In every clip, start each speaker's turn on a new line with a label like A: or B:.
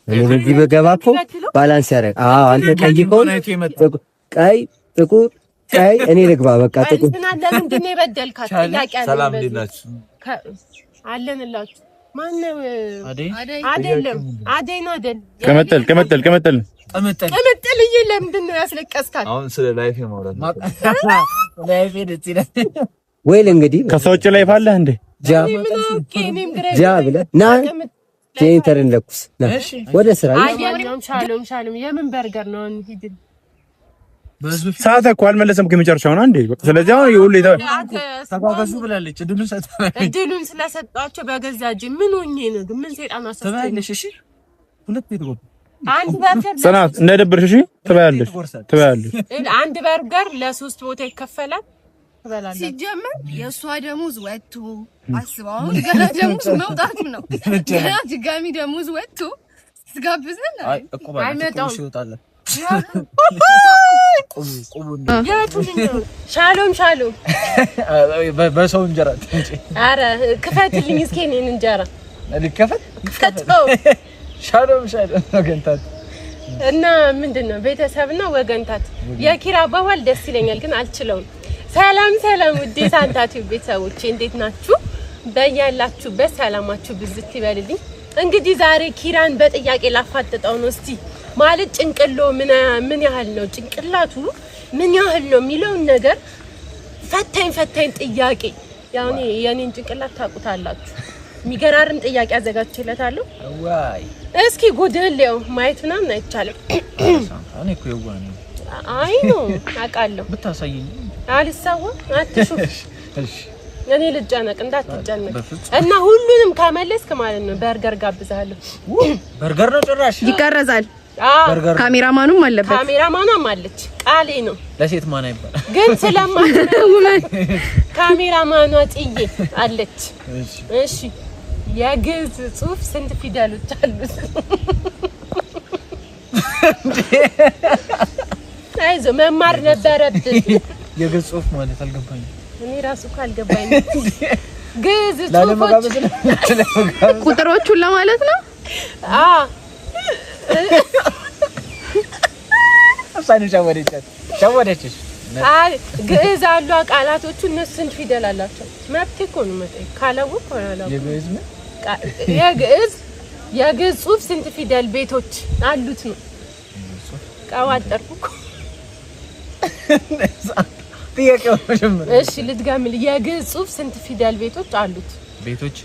A: እኔ በዚህ በገባ እኮ balance ያደርግ። አዎ አንተ ቀይ ከሆነ ቀይ ጥቁር ቀይ እኔ ልግባ በቃ ጥቁር።
B: ለምንድን ነው የበደልካት? ጥያቄ አለ።
C: ሰላም እንዴት ናችሁ?
B: አለንላችሁ። ማነው? አይደለም አደይ ነው አይደል?
D: ቅምጥል ቅምጥል ቅምጥል
B: ቅምጥልዬ ለምንድን ነው ያስለቀስካት?
C: አሁን ስለ life ማውራት ነው።
E: life ደስ ይላል።
A: ወይል እንግዲህ
D: ከሰው ውጭ life አለህ እንዴ?
A: ጃ ጃ ብለህ ና ጄኔተርን ለኩስ ና ወደ ስራ።
B: ሻሎም ሻሎም። የምን በርገር ነው? ሂድ።
D: ሰዓት እኮ አልመለሰም ከመጨረሻው ነው እንዴ? ስለዚህ አሁን ይሁሉ
E: ተጓጓዙ ብላለች። እድሉን ሰጥታለች።
B: እድሉን ስለሰጧቸው በገዛ እጄ ምን ሆኜ ነው? ምን ሰይጣን አሳስተኝ?
E: ትበያለሽ። እሺ ሁለት ቤት ጎብ
B: አንድ በርገር
D: ጽናት እንዳይደብርሽ። እሺ ትበያለሽ፣ ትበያለሽ።
B: አንድ በርገር ለሶስት ቦታ ይከፈላል። ትበላለህ።
F: ሲጀመር የእሷ ደሞዝ ወጥቶ አስበው፣ አሁን ገና ደሞዝ መውጣቱ ነው። ገና ድጋሚ ደሞዝ ወጥቶ ስትጋብዘን
E: አይ እኮ
B: አይመጣውም።
E: ይወጣል።
B: ሻሎም ሻሎም።
E: በሰው እንጀራ
B: አረ ክፈትልኝ እስኪ እኔን እንጀራ
E: ልከፈት።
B: ክፈተው።
E: ሻሎም ሻሎም ወገንታት
B: እና ምንድን ነው ቤተሰብና ወገንታት። የኪራ አባባል ደስ ይለኛል፣ ግን አልችለውም። ሰላም ሰላም፣ ውዴ ሳንታቱ ቤተሰቦቼ እንዴት ናችሁ? በያላችሁበት ሰላማችሁ ብዝት ይበልልኝ። እንግዲህ ዛሬ ኪራን በጥያቄ ላፋጥጠው ነው። እስቲ ማለት ጭንቅሎ ምን ያህል ነው ጭንቅላቱ ምን ያህል ነው የሚለውን ነገር ፈታኝ ፈታኝ ጥያቄ። ያው እኔ የኔን ጭንቅላት ታውቁታላችሁ። የሚገራርም ጥያቄ አዘጋጅቼለታለሁ።
E: ዋይ
B: እስኪ ጉድህን ሊያው ማየት ምናምን አይቻልም።
E: እኔ እኮ የዋህ ነኝ።
B: አይ ነው አውቃለሁ።
E: ብታሳየኝ
B: አልሰዋም። አትሹፍ።
E: እሺ
B: እኔ ልጨነቅ እንዳትጨነቅ።
E: በፍጹም።
B: እና ሁሉንም ከመለስክ ማለት ነው በርገር ጋብዛለሁ።
E: በርገር ነው ጭራሽ
F: ይቀረጻል።
B: አዎ
E: በርገር
F: ካሜራማኑም አለበት።
B: ካሜራማኗም አለች። ቃሌ ነው
E: ለሴት ማን አይባል።
B: ግን ስለማትመ ካሜራማኗ ጽዬ አለች።
E: እሺ
B: እሺ የግዕዝ ጽሑፍ ስንት ፊደሎች አሉት? አይዞህ መማር ነበረብን።
E: የግዕዝ ጽሑፍ ማለት አልገባኝም።
B: እኔ ራሱ እኮ አልገባኝም። ግዕዝ ጽሑፎች
E: ላለመጋበዝ ነው ላለመጋበዝ።
F: ቁጥሮቹን ለማለት ነው።
B: አዎ
E: እሷን ሸወደቻት፣ ሸወደችሽ።
B: አይ ግዕዝ አሉ ቃላቶቹ እነሱ ስንት ፊደል አላቸው? መብቴ እኮ ነው መጠየቅ። ካላወቅኩ አላወቅኩም።
E: የግዕዝ ምን
B: የግዕዝ ጽሑፍ ስንት ፊደል ቤቶች አሉት ነው። ቀዋጠርኩ እኮ።
E: ጥያቄው መጀመሪያ።
B: እሺ ልድገምልህ። የግዕዝ ጽሑፍ ስንት ፊደል ቤቶች አሉት?
E: ቤቶች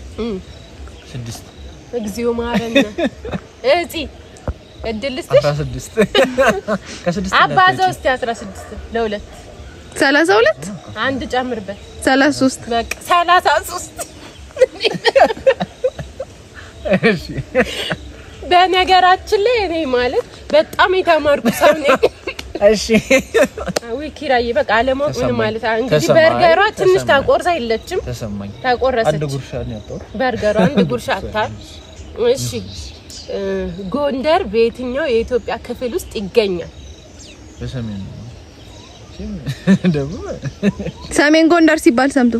E: 6።
B: እግዚኦ ማረነ። እጺ እድል ልስጥሽ።
E: 16 ከስድስት
B: አባዛው እስቲ 16 ለሁለት
F: 32
B: አንድ ጨምርበት።
F: 33
B: በቃ 33።
E: እሺ
B: በነገራችን ላይ እኔ ማለት በጣም የተማርኩ ሰው ነኝ።
E: እሺ
B: አዊ ኪራዬ በቃ አለማወቅ ምን ማለት እንግዲህ
E: ተሰማኝ።
B: በርገሯ ትንሽ
E: ተሰማኝ።
B: ታቆርሳ የለችም
E: ተሰማኝ። አንድ
B: ታቆረሰች።
E: ጉርሻ ነው ያጣሁት።
B: በርገሯ አንድ ጉርሻ አታል። እሺ ጎንደር በየትኛው የኢትዮጵያ ክፍል ውስጥ ይገኛል?
E: በሰሜን ነው። ደቡብ
F: ሰሜን ጎንደር ሲባል ሰምቶ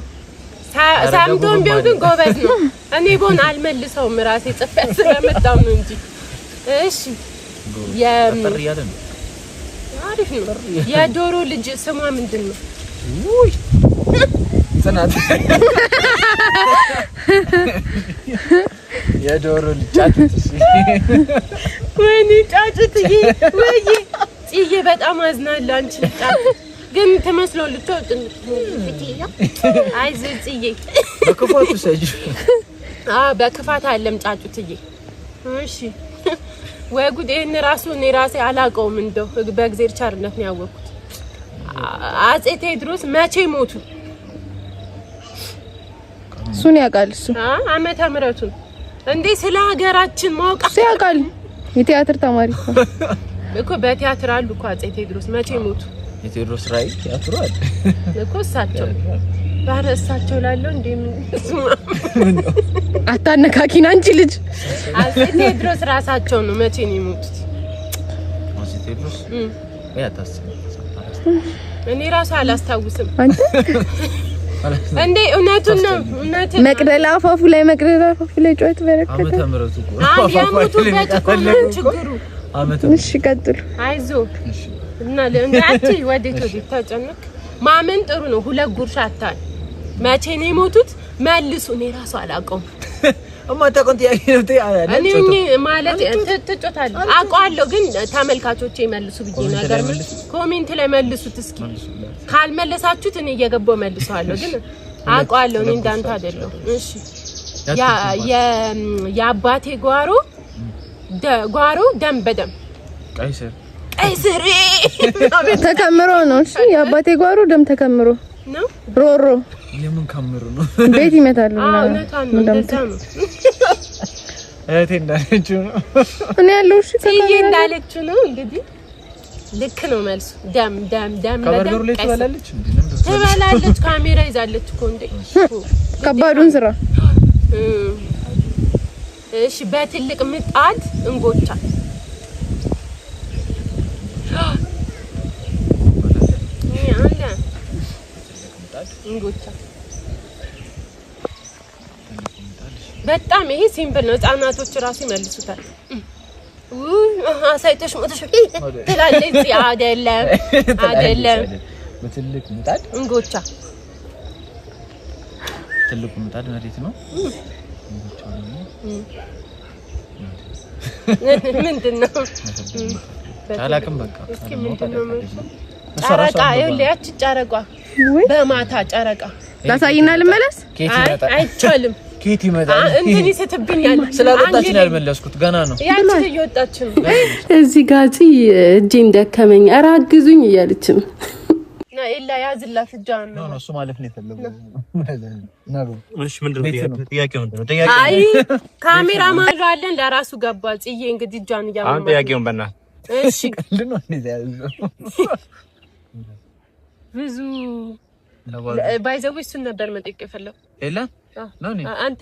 B: ሰምቶም ቢሆን ግን ጎበዝ ነው። እኔ ቦን አልመልሰውም ራሴ ጽፌ ስለመጣሁ ነው እንጂ። እሺ
E: ጠር እያለ ነው።
B: አሪፍ ነው። የዶሮ ልጅ ስሟ ምንድን ነው?
E: ውይ ጽናት የዶሮ ልጅ ጫጩት። እሺ
B: ወይኔ ጫጩትዬ፣ ወይ ጽዬ በጣም አዝናለሁ። አንቺ ጫጩት ግን ትመስላለች። አይዞህ ጽዬ።
E: በክፋቱ ሰጅ
B: አዎ በክፋት አለም ጫጩትዬ። እሺ ወይ ጉድ! ይሄን ራሱ እኔ ራሴ አላውቀውም። እንደው በእግዜር ቸርነት ነው ያወቅኩት። አፄ ቴዎድሮስ መቼ ሞቱ?
F: እሱን ያውቃል። እሱ
B: ዓመተ ምሕረቱን እንዴ! ስለ ሀገራችን ማወቅ
F: እሱ ያውቃል። የቲያትር ተማሪ እኮ
B: እኮ በቲያትር አሉ እኮ አፄ ቴዎድሮስ መቼ ሞቱ?
E: የቴዎድሮስ ራዕይ ቲያትሩ አለ
B: እኮ እሳቸው ባረ እሳቸው ላለው እንዴ ምን
F: አታነካኪን አንቺ ልጅ።
B: አፄ ቴዎድሮስ ራሳቸው ነው መቼ ነው የሞቱት?
E: አፄ ቴዎድሮስ ወይ አታስብ።
B: እኔ ራሱ አላስታውስም።
F: አንተ
B: እንዴ እውነቱን ነው። እውነቱን
F: መቅደላ አፋፉ ላይ መቅደላ አፋፉ ላይ ጩኸት በረከተ።
E: ዓመተ ምሕረቱ እኮ
B: የሞቱበት እኮ ነው ችግሩ።
F: እሺ ቀጥሉ።
B: አይዞህ እና ለእንዳንቺ ወዴት ወዴት ተጨነቅ። ማመን ጥሩ ነው። ሁለት ጉርሻ አታል መቼ ነው የሞቱት? መልሱ። እኔ ራሱ አላውቀውም።
E: እማታውቀውን ጥያቄ ነው።
B: እኔ ማለት ትጮታለህ አውቀዋለሁ፣ ግን ተመልካቾቼ መልሱ ብዬ ነገር comment ላይ መልሱት እስኪ። ካልመለሳችሁት እኔ እየገባሁ መልሰዋለሁ፣ ግን አውቀዋለሁ። እኔ እንዳንተ አይደለሁም። እሺ የአባቴ ጓሮ ጓሮ ደም በደም
E: ቀይ ስር
B: ቀይ ስር
F: ተከምሮ ነው። እሺ የአባቴ ጓሮ ደም ተከምሮ
B: ነው።
F: ሮሮ
E: የምን ከምሩ ነው?
F: ቤት ይመታሉ።
B: እውነቷን ነው። እንደዛ ነው
E: እህቴ እንዳለችው ነው።
F: እኔ ያለው እሺ
B: ጽዬ እንዳለችው ነው። እንግዲህ ልክ ነው መልሱ። ደም ደም ደም
E: ከበርገሩ ላይ ትበላለች እንዴ?
B: ትበላለች። ካሜራ ይዛለች እኮ እንዴ።
F: ከባዱን ስራ።
B: እሺ በትልቅ ምጣድ እንጎቻ እንጎቻ በጣም ይሄ simple ነው። ህጻናቶች ራሱ ይመልሱታል። አሳይተሽ ሞተሽ ትላለች። አይደለም አይደለም።
E: በትልቅ ምጣድ
B: እንጎቻ
E: ትልቁ ምጣድ መሬት ነው። እንጎቻው ደግሞ
B: ምንድን ነው?
E: አላውቅም። በቃ
B: እስኪ ምንድን ነው? ጨረቃ ይኸውልህ፣ ያቺ ጨረቃ በማታ ጨረቃ
F: ላሳይና ልመለስ።
B: አይቻልም።
E: ከየት ይመጣል?
B: እንትን ይስትብኛል።
E: ስላልወጣች ነው ያልመለስኩት። ገና ነው።
B: ያቺ እየወጣች ነው።
C: እዚህ ጋር እጄን ደከመኝ፣ ኧረ አግዙኝ እያለች ነው።
B: ኤላ ያዝላት እጇን ነው።
E: እሱ ማለፍ ነው የፈለገው።
D: እሺ ምንድን ነው ጥያቄው? ምንድን ነው
B: ጥያቄው? አይ ካሜራማን አለን ለራሱ ገባ። ጽዬ እንግዲህ እጇን እያመማት
D: አሁን ጥያቄውን በእናትህ።
B: እሺ ብዙ ባይዘው እሱን ነበር መጠየቅ የፈለኩት።
E: ኤላ
B: አንተ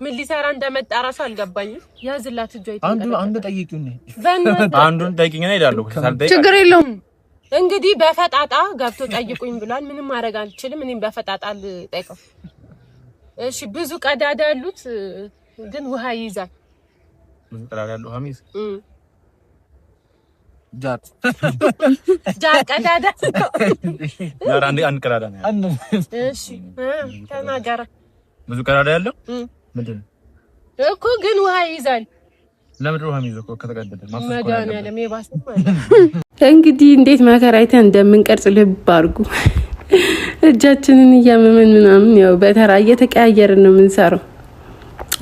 B: ምን ሊሰራ እንደመጣ እራሱ አልገባኝም። ያዝላት እጇ
E: አንዱ ጠይቂው ነው።
D: አንዱን ጠይቂኝና እሄዳለሁ።
F: ችግር የለውም።
B: እንግዲህ በፈጣጣ ገብቶ ጠይቁኝ ብሏል። ምንም ማድረግ አልችልም። እኔም በፈጣጣ ልጠይቀው። እሺ ብዙ ቀዳዳ ያሉት ግን ውሃ ይይዛል።
D: ብዙ ቀዳዳ ያለው ሀሚዝ
E: ጃር
B: ጃር ቀዳዳ
D: ጃር አንድ ቀዳዳ ነው ያለው።
B: እሺ ተናገረ።
D: ብዙ ቀዳዳ ያለው ምንድን ነው
B: እኮ ግን ውሃ ይይዛል።
D: ለምንድን ውሃ የሚይዘው እኮ ከተቀደደ
B: መድኃኒዓለም የባሰ ማለት
C: እንግዲህ እንዴት መከራ አይተን እንደምንቀርጽ ልብ አድርጉ። እጃችንን እያመመን ምናምን ያው በተራ እየተቀያየርን ነው የምንሰራው።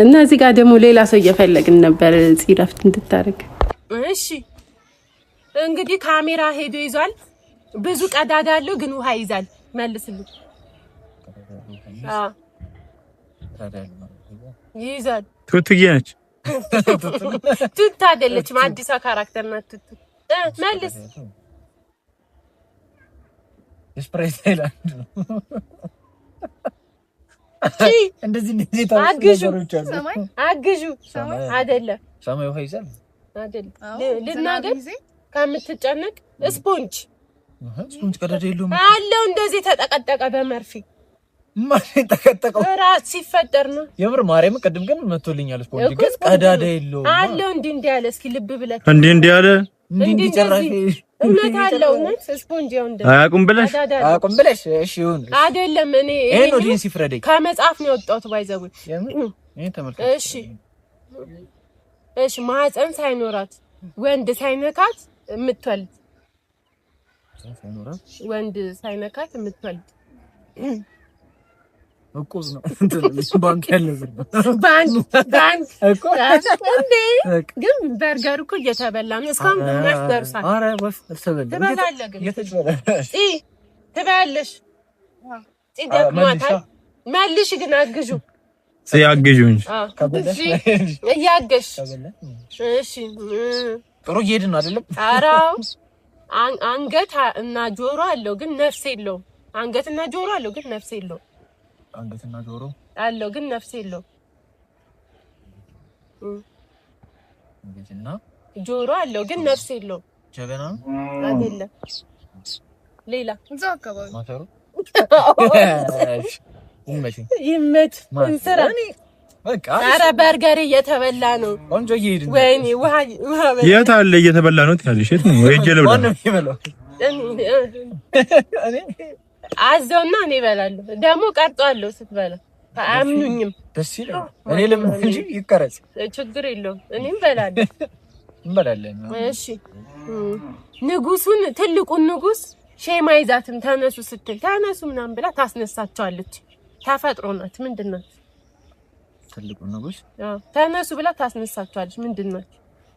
C: እና እዚህ ጋር ደግሞ ሌላ ሰው እየፈለግን ነበር እረፍት እንድታደርግ።
B: እሺ እንግዲህ ካሜራ ሄዶ ይዟል። ብዙ ቀዳዳ አለው ግን ውሃ ይዛል። መልስልኝ። አዎ ይይዛል።
D: ቱቱዬ ነች።
B: ቱቱ አይደለችም፣ አዲሷ character ናት ቱቱ። መልስ።
E: ስፕራይት ሃይላንድ ነው። እንደዚህ እንደዚህ
B: አግዡ አግዡ። አይደለም
E: ሰማይ ውሃ ይዛል
B: አይደለም። ልናገር ከምትጨነቅ ስፖንጅ
E: ስፖንጅ ቀዳዳ የለውም
B: አለው። እንደዚህ ተጠቀጠቀ በመርፌ
E: ማን ተጠቀጠቀው?
B: ራስ ሲፈጠር ነው
E: የምር ማርያም። ቅድም ግን መቶልኛል። ስፖንጅ ግን ቀዳዳ የለውም
B: አለው። እንዲህ እንዲህ አለ። እስኪ ልብ ብለህ
D: እንዲህ እንዲህ አለ።
E: እንዲህ ጨራሽ
B: እውነት አለው። እውነት ስፖንጅ ያው እንደ
D: አያውቁም ብለሽ
E: አያውቁም ብለሽ እሺ ይሁን
B: አይደለም። እኔ
E: ይሄን audience ይፍረደኝ።
B: ከመጽሐፍ ነው የወጣሁት። ባይዘው
E: ይሄን ተመልከት።
B: እሺ እሺ። ማህፀን ሳይኖራት ወንድ ሳይነካት የምትወልድ ወንድ ሳይነካት የምትወልድ
E: እቁብ ነው። ባንክ ያለ
B: ባንክ ባንክ እንዴ! ግን በርገር እኮ እየተበላ ነው። እስካሁን ግማሽ ደርሷል።
E: ኧረ ወፍ አልተበላም።
B: ትበላለህ ግን ትበያለሽ። ደክሟታል። መልሽ ግን አግዡ
D: አግዡ እንጂ
B: እያገሽ። እሺ
E: ጥሩ እየሄድን ነው አይደለም?
B: ኧረ አንገት እና ጆሮ አለው ግን ነፍስ የለውም። አንገት እና ጆሮ አለው ግን ነፍስ የለውም።
E: አንገትና ጆሮ
B: አለው ግን ነፍስ የለውም።
E: አንገትና
B: ጆሮ አለው ግን ነፍስ የለውም።
E: ጀበና
B: አይደለም። ሌላ
F: እዛው አካባቢ
E: ማሰሮ
B: ይመች እንስራ። ኧረ በርገር እየተበላ ነው።
E: ቆንጆ እየሄድን
B: ወይኔ ውሃ ውሃ
D: የት አለ እየተበላ ነው ትያለሽ? የት ነው ሄጄ ልብላ?
B: አዘውና እኔ እበላለሁ። ደግሞ ቀርጧለሁ ስትበላ አያምኑኝም።
E: ደስ ይላል። እኔ ለምን እንጂ ይቀረጽ
B: ችግር የለውም። እኔም እበላለሁ
E: እንበላለን።
B: እሺ ንጉሱን ትልቁን ንጉስ ሼማ ይዛትም ተነሱ ስትል ተነሱ ምናምን ብላ ታስነሳቸዋለች። ተፈጥሮ ናት። ምንድን ናት?
E: ትልቁ ንጉስ
B: ተነሱ ብላ ታስነሳቸዋለች። ምንድን ናት?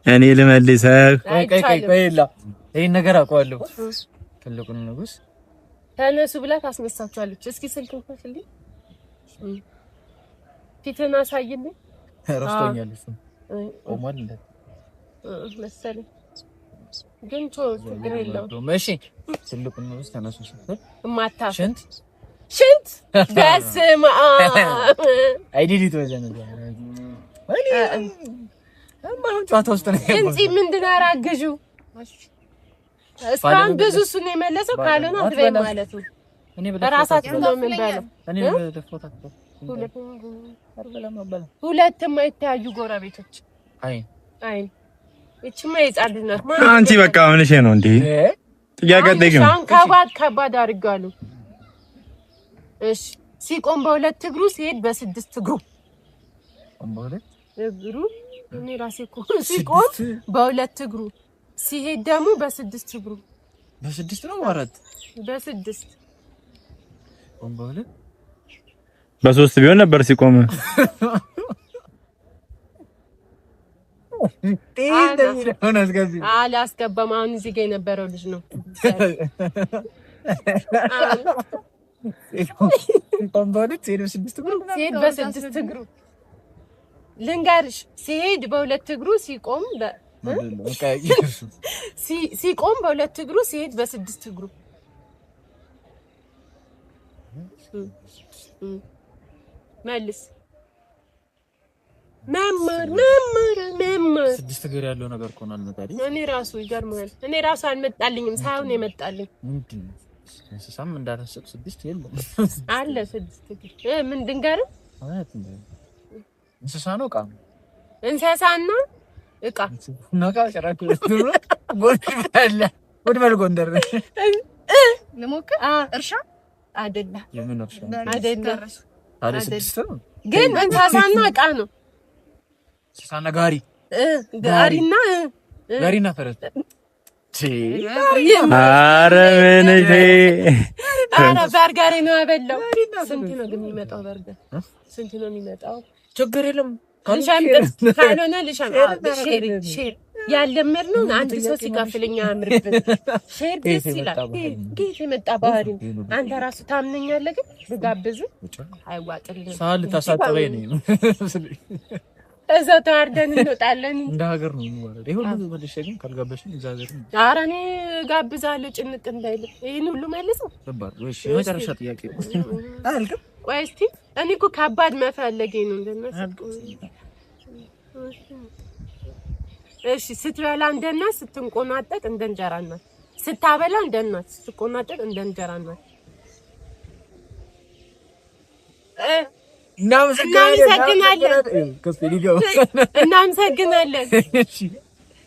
D: እኔ ልመልሰህ።
E: ቆይ ቆይ ቆይ፣ ይሄን ነገር አውቀዋለሁ። ትልቁን ንጉስ
B: ተነሱ ብላ ታስነሳቸዋለች። እስኪ ስልክ እንክፈልኝ፣ ፊትን አሳይልኝ።
E: ረስቶኛል። እሱ ቆሟል
B: መሰለኝ ግን ችግር የለውም።
E: እሺ ትልቁን ንጉስ ተነሱ ስትል
B: እማታ
E: ሽንት
B: ሽንት በስመ አብ
E: አይዲዲት ወዘነ ጨዋታ ውስጥ ነው።
B: ድምፂ ምንድን ነው? አራግዡ እስካሁን ብዙ እሱን ነው የመለሰው። ካልሆነ አትበይ ማለት ነው። እራሳችን ነው የምንበላው። ሁለት የማይተያዩ ጎረቤቶች አይን ይቺማ የሕፃን ልጅ ናት።
D: አንቺ በቃ ምንሽ ነው እንዴ? ጥያቄ አትጠይቂም።
B: አሁን ከባድ ከባድ አድርጌዋለሁ። እሺ ሲቆም በሁለት እግሩ ሲሄድ በስድስት እግሩ እግሩ እኔ ራሴ እኮ ሲቆም በሁለት እግሩ ሲሄድ ደግሞ በስድስት እግሩ።
E: በስድስት ነው አራት
B: በስድስት
D: በሶስት ቢሆን ነበር ሲቆም።
B: አላስገባም። አሁን እዚህ ጋር የነበረው ልጅ ነው። ሲሄድ በስድስት እግሩ ልንገርሽ፣ ሲሄድ በሁለት እግሩ ሲቆም ሲቆም በሁለት እግሩ ሲሄድ በስድስት እግሩ። መልስ መማር መማር መማር።
E: ስድስት እግር ያለው ነገር እኮ ነው አልመጣልኝ።
B: እኔ ራሱ ይገርማል። እኔ ራሱ አልመጣልኝም፣ ሳይሆን የመጣልኝ
E: ምንድን ነው? እንስሳም እንዳታስብ ስድስት የለም
B: አለ ስድስት እግር ምን ድንገርም
E: እንስሳ ነው እቃ ነው
B: እንስሳና እቃ
E: ነው እቃ ጭራሽ ጎድበል ጎንደር
F: ልሞክር። እርሻ
B: አይደለም
E: የምን እርሻ
B: አይደለም።
E: ታዲያ ስድስት ነው
B: ግን እንስሳና እቃ ነው።
E: እንስሳና ጋሪ
B: ጋሪና
E: ጋሪና ፈረስ።
D: ኧረ ምን
B: ኧረ በርገሬ ነው ያበላው። ስንት ነው ግን የሚመጣው በርገር? ስንት ነው የሚመጣው?
E: ችግር የለም
B: ካልሆነ ልሸምጥ። share ያለመድነውን አንድ ሰው ሲከፍልኛ አያምርብን። share ደስ ይላል። ጌት የመጣ ባህሪ አንተ ራሱ ታምነኛለህ፣ ግን ብጋብዝህ አይዋጥልህም።
E: ሳህን ልታሳጥበኝ ነው።
B: እዛው ተዋርደን እንወጣለን።
E: እንደ ሀገር ነው የሚወረድ። ይሄ ሁሉ መልሼ ግን ካልጋበዝሽኝ እዛ ሀገር ነው።
B: ኧረ እኔ ጋብዛለሁ፣ ጭንቅ እንዳይል። ይሄን ሁሉ መልሰው
E: እሺ፣ የመጨረሻ ጥያቄ አያልቅም።
B: ቆይ እስኪ እኔ እኮ ከባድ መፈለጌ ነው እንደነሱ። እሺ፣ ስትበላ እንደ እናት፣ ስትንቆናጠጥ እንደ እንጀራ እናት። ስታበላ እንደ እናት፣ ስትቆናጠጥ እንደ እንጀራ እናት። እናመሰግናለን።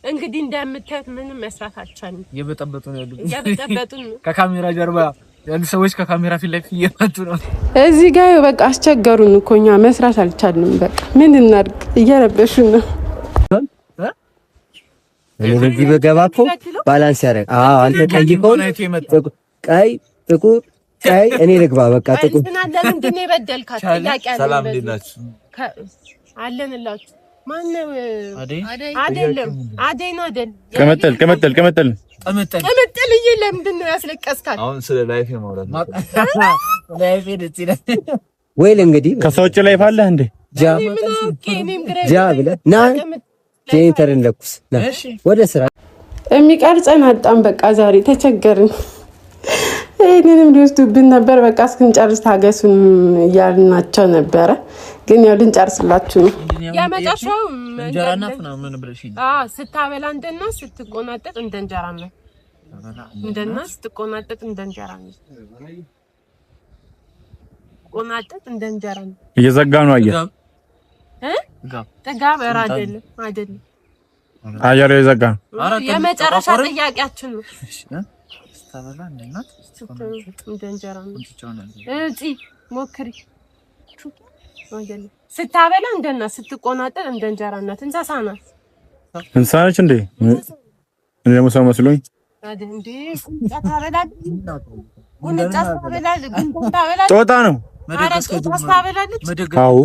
B: እንግዲህ እንደምታዩት ምንም መስራት አልቻልንም።
E: እየበጠበጡ ነው ያሉት።
B: እየበጠበጡ ነው።
E: ከካሜራ ጀርባ ያሉ ሰዎች ከካሜራ ፊት ለፊት እየመጡ ነው።
C: እዚህ ጋር በቃ አስቸገሩን እኮ እኛ መስራት አልቻልንም። በቃ ምን እናድርግ? እየረበሹን ነው።
A: እኔ በዚህ በገባ እኮ balance ያደርግ። አዎ አንተ ጠይቀውን ቀይ ጥቁር ቀይ እኔ ልግባ በቃ ጥቁር
B: ለምንድን ነው የበደልካት? ጥያቄ አለ።
G: ሰላም እንዴት ናችሁ?
B: አለንላችሁ። ማነው? አይደለም አደይ ነው አይደል?
D: ቅምጥል ቅምጥል ቅምጥል
E: ቅምጥል
B: ቅምጥልዬ ለምንድን ነው ያስለቀስካት?
G: አሁን ስለ life የማውራት ነው።
E: life ደስ ይላል።
A: ወይል እንግዲህ
D: ከሰው ውጭ life አለህ እንዴ?
A: ጃ ጃ ብለህ ና ጄኔተርን ለኩስ ና ወደ ስራ።
C: የሚቀርጸን አጣን። በቃ ዛሬ ተቸገርን። ይህንንም ሊወስዱብን ነበር። በቃ እስክንጨርስ ታገሱን እያልናቸው ነበረ። ግን ያው ልንጨርስላችሁ ነው።
B: የመጨረሻው
E: እንጀራ እናት ምናምን ብለሽ
B: ስታበላ እንደ እናት ስትቆናጠጥ እንደ እንጀራ እናት፣ እንደ እናት ስትቆናጠጥ እንደ እንጀራ እናት። ስትቆናጠጥ እንደ እንጀራ ነው።
D: እየዘጋ ነው አየር።
B: ጥጋብ። ኧረ አይደለም አይደለም፣
D: አየር እየዘጋ ነው።
B: የመጨረሻ ጥያቄያችን ነው። እንደ እንጀራ ነው። እፂ ሞክሪ። ስታበላ እንደ እናት፣ ስትቆናጠጥ እንደ እንጀራ እናት። እንስሳ ናት።
D: እንስሳ ነች እንዴ? እኔ ደግሞ ሰው መስሎኝ። ጦጣ ነው። አዎ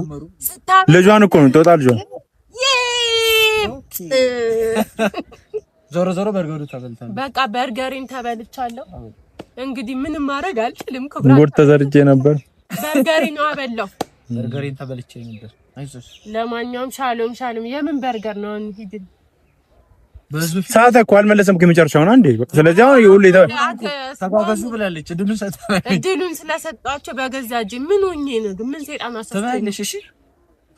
D: ልጇን እኮ ነው ጦጣ ልጇን።
E: ዞሮ ዞሮ በርገሩ ተበልታለሁ።
B: በቃ በርገሬን ተበልቻለሁ። እንግዲህ ምንም ማድረግ አልችልም።
D: ጉድ ተዘርቼ ነበር።
B: በርገሬ ነው አበላው።
E: በርገሬን ተበልቼ ነበር። አይዞሽ።
B: ለማንኛውም ሻሎም ሻሎም። የምን በርገር ነው? ሂድ።
D: ሰዓት እኮ አልመለሰም ከመጨረሻው ነው እንዴ? ስለዚህ አሁን ይሁሉ
E: ተጓጓዙ ብላለች። እድሉን ሰጣለች።
B: እድሉን ስለሰጣቸው በገዛ እጄ ምን ሆኜ ነው? ምን ሰይጣን አሳስተኝ።
E: ትበያለሽ። እሺ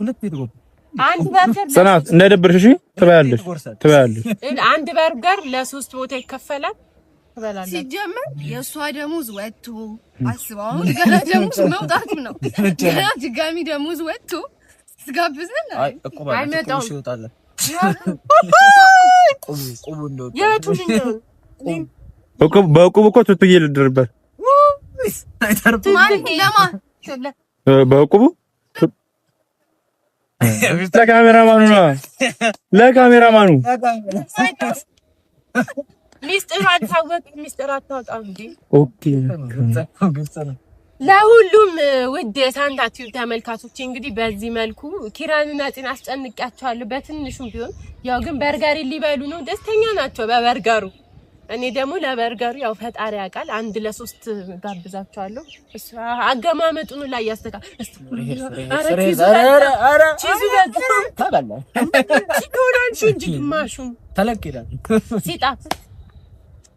E: ሁለት ቤት ጎብ
B: አንድ በርገር
D: ጽናት እንዳይደብርሽ። እሺ ትበያለሽ፣ ትበያለሽ።
B: አንድ በርገር ለሶስት ቦታ ይከፈላል። ትበላለህ።
F: ሲጀመር የእሷ ደሞዝ ወጥቶ አስበው፣ አሁን ገና ደሞዝ መውጣቱ ነው። ገና ድጋሚ ደሞዝ ወጥቶ ስትጋብዘን
E: አይ እቁብ አለ፣ እቁብ ሲወጣለ ቁቡ እንደወጣ
D: በእቁብ እኮ ቱቱዬ ልድርበት በእቁቡ ለካሜራማኑ ነው፣ ለካሜራማኑ
B: ሚስጥር አታወቅ፣ ሚስጥር አታወጣም እንዴ?
D: Okay።
B: ለሁሉም ውድ የሳንታ ቲዩብ ተመልካቾች እንግዲህ በዚህ መልኩ ኪራንና ፂን አስጨንቂያቸዋለሁ በትንሹም ቢሆን። ያው ግን በርገሪ ሊበሉ ነው፣ ደስተኛ ናቸው በበርገሩ። እኔ ደግሞ ለበርገሩ ያው ፈጣሪ ያውቃል። አንድ ለሶስት ጋብዛቸዋለሁ። እሱ አገማመጡን ላይ ያስተካ ሲጣፍጥ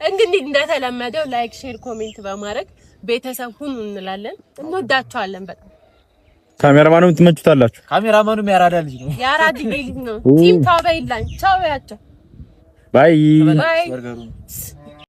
B: እንግዲህ እንደተለመደው like፣ share፣ comment በማድረግ ቤተሰብ ሁኑ እንላለን። እንወዳቸዋለን በጣም።
D: ካሜራማኑም ትመቹታላችሁ።
E: ካሜራማኑም ያራዳ ልጅ ነው፣
B: ያራዳ ልጅ ነው። team ቻው በይላኝ፣ ቻው በያቸው።
D: Bye
B: bye።